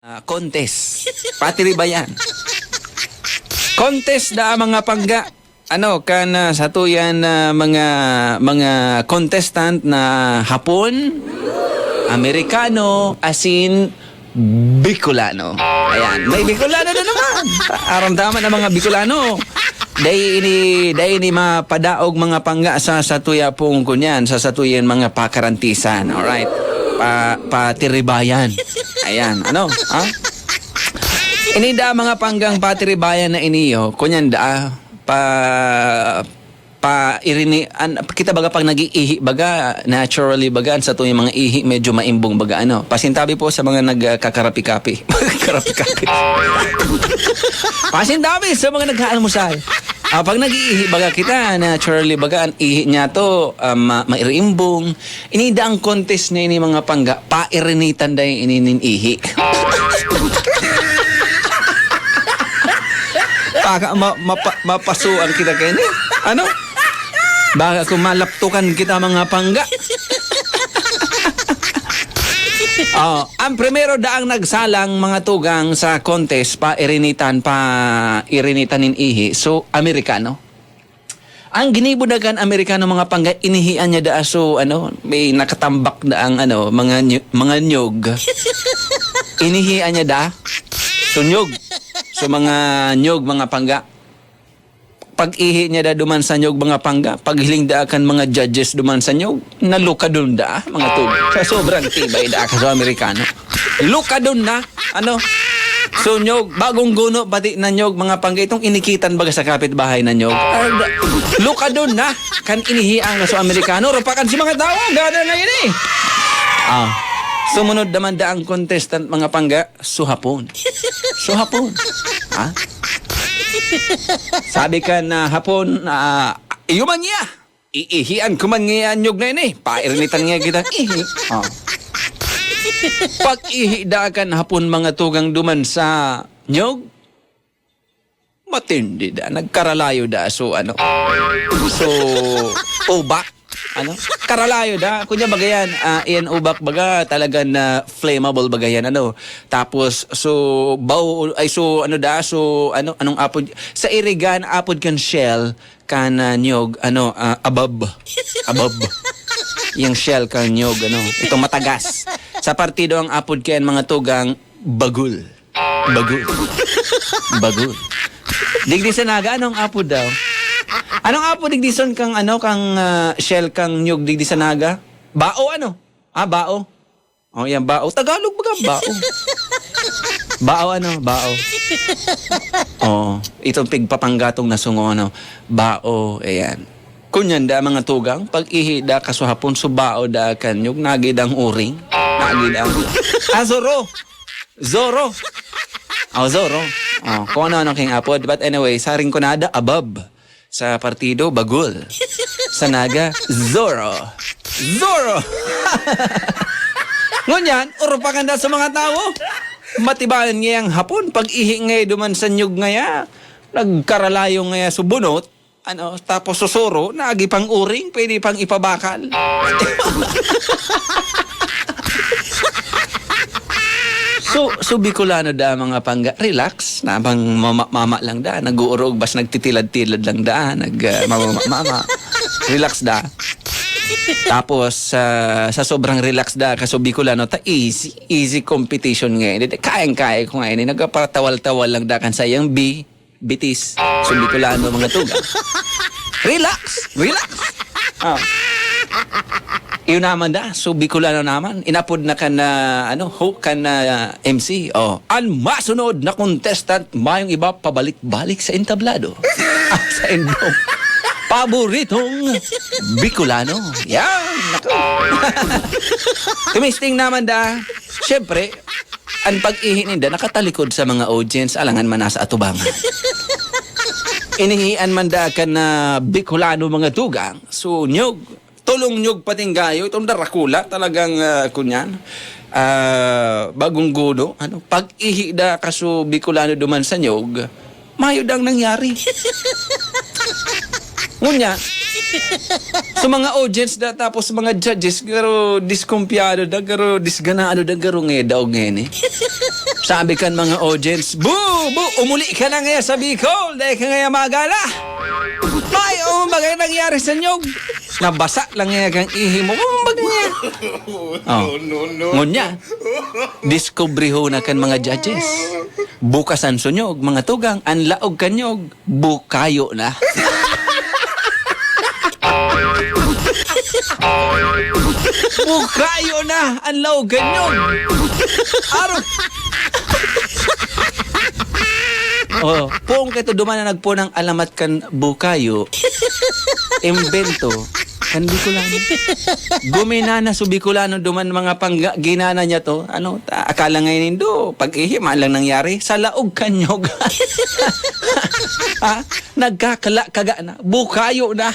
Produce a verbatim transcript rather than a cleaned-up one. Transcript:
Ah, contest. Patiribayan. Contest da mga pangga. Ano, kan, ah, satuyan na mga, mga contestant na Hapon, Amerikano, asin Bicolano. Ayan, may Bicolano na naman. Aramdaman ang mga Bicolano. Dai ini, dai ini mapadaog mga pangga sa satuya pong kunyan, sa satuyan mga pakarantisan. Alright? Pa, patiribayan. Ayan, ano? Ha? Ini da mga panggang patiribayan na iniyo, kunyan da, pa, pa irini, an, kita baga pag nag-iihi baga, naturally baga, an satong mga ihi medyo maimbong baga, ano. Pasintabi po sa mga nagkakarapi-kapi. Karapi-kapi. Pasintabi sa mga nag-aalmusal. Ah, pag nag-iihi baga kita, naturally baga, an ihi niya to, ah, ma-, mairimbong. Ini da ang contest na ini mga pangga, pairinitan da ini nin ihi. Baka ma-, mapa-, mapasuan kita kaini. Ano? Baka kung malaptukan kita mga pangga. Oh, ang primero daang nagsalang mga tugang sa contest, pairinitan, pairinitan nin ihi. So, Amerikano. Ang ginibo na kan Amerikano mga pangga, inihian niya da so, ano, may nakatambak na ang, ano, mga ny-, mga nyog. Inihian niya da so nyog. So, mga nyog, mga pangga. Pag-ihi niya da duman sa nyog, mga pangga. Paghiling da kan mga judges duman sa nyog, nalukadon da, mga tugang. Sa sobrang tibay da ka sa Amerikano. Lukadon na, ano? So, nyog, bagong guno, pati na nyog, mga pangga, itong inikitan baga sa kapitbahay na nyog. Ay, da-, lukadon na, kan inihian nga so Amerikano, rupakan si mga tawo, gada na yun eh. Ah, sumunod naman da ang contestant, mga pangga, so Hapon. So Hapon. Ha? Sabi kan Hapon, ah, iyo man niya. Iihian ko man ngaya an nyog na ini. Pairinitan ngaya kita. Ihi. Oh. Pag-ihi da kan Hapon mga tugang duman sa nyog, matindi da. Nagkaralayo da. So, ano? So, ubak. Ano? Karalayo da. Kunya baga yan, ah, iyan ubak baga talaga na flammable baga yan. Ano? Tapos, so, bao, ay, so, ano da? So, ano, anong apod? Sa irigan, apod kan shell, kan, ah, niyog, ano, ah, abab. Abab. Yang shell kan niyog, ano, itong matagas. Sa partido ang apod kaya mga tugang, bagul. Bagul. Bagul. Digdi sa Naga, anong apod daw? Anong apod digdi son kang, ano, kang, ah, shell kang niyog digdi sa Naga? Bao, ano? Ah, bao. Oh, yan, bao. Tagalog baga, bao. Bao, ano? Bao. Oo. Itong pigpapanggatong na sungo, ano? Bao, ayan. Kunyan da, mga tugang, pag-ihi da kasuhapon, so bao da kanyog, nagid ang uring. Nagid ang... Ah, Zoro! Zoro! Oh, Zoro. Oh, kung ano-ano king apod. But anyway, sa Rinconada, abab. Sa partido, bagul. Sa Naga, Zoro. Zoro! Ngunyan, urupakan da sa mga tawo. Matibayan ngayang Hapon, pag-ihi ngaya duman sa nyug ngaya, nagkaralayo ngaya subunot, ano, tapos susuro, nagi pang uring, pwede pang ipabakal. So, so Bicolano da, mga pangga, relax. Nabang mama, mama lang da, nag-uurog, bas nagtitilad-tilad lang da, nag, ah, mama, mama. Relax da. Tapos, ah, sa sobrang relax da, kaso Bicolano, ta easy, easy competition nga. Kayang-kaya ko nga, ini, nagpapatawal-tawal lang da kan sayang B, bitis, so Bicolano, mga tugang. Relax! Relax! Ah. Yun naman da, so Bicolano naman, inapod na kan, ah, ano, ho, kan, ah, M C. Oh. An masunod na contestant, mayong iba pabalik-balik sa entablado. Ah, sa endong. Paboritong Bicolano. Yan, naku. Tumisting naman da. Siyempre, an pag-ihi ninda nakatalikod sa mga audience, alangan man nasa atubangan. Inihian man da kan, ah, Bicolano mga tugang, so nyog, tolong nyog pating gayo, itong darakula, talagang, ah, kunyan, ah, bagong guno, ano, pag-ihi da kaso Bicolano duman sa nyog, mayo dang nangyari. Ngunyan, sa mga audience da, tapos mga judges, garo diskumpiyado da, garo disganado da, garo ngeda og ngeni. Tabi kan mga audience, "Bu! Bu! Umuli ka na ngaya sa Bicol! Dai ka ngaya magala! May o bagay nangyari sa nyog! Nabasa lang ngaya kang ihi mo! Kung bagay ngaya!" Oh. Ngunya, diskubriho na kan mga judges. Bukasan sunyog, mga tugang, ang laog kanyog, bukayo na. Bukayo na ang laog kanyog. Aro. Oh, poon kaito duman na nagpunang alamat kan bukayo, imbento kan Bicolano. Guminana so Bicolano duman mga pangga-, ginana niya to. Ano, ta-, akala ngayon nindo, pag-ihi, man lang nangyari. Sa laog kanyog. Ha? Nagkakala-kaga na. Bukayo na.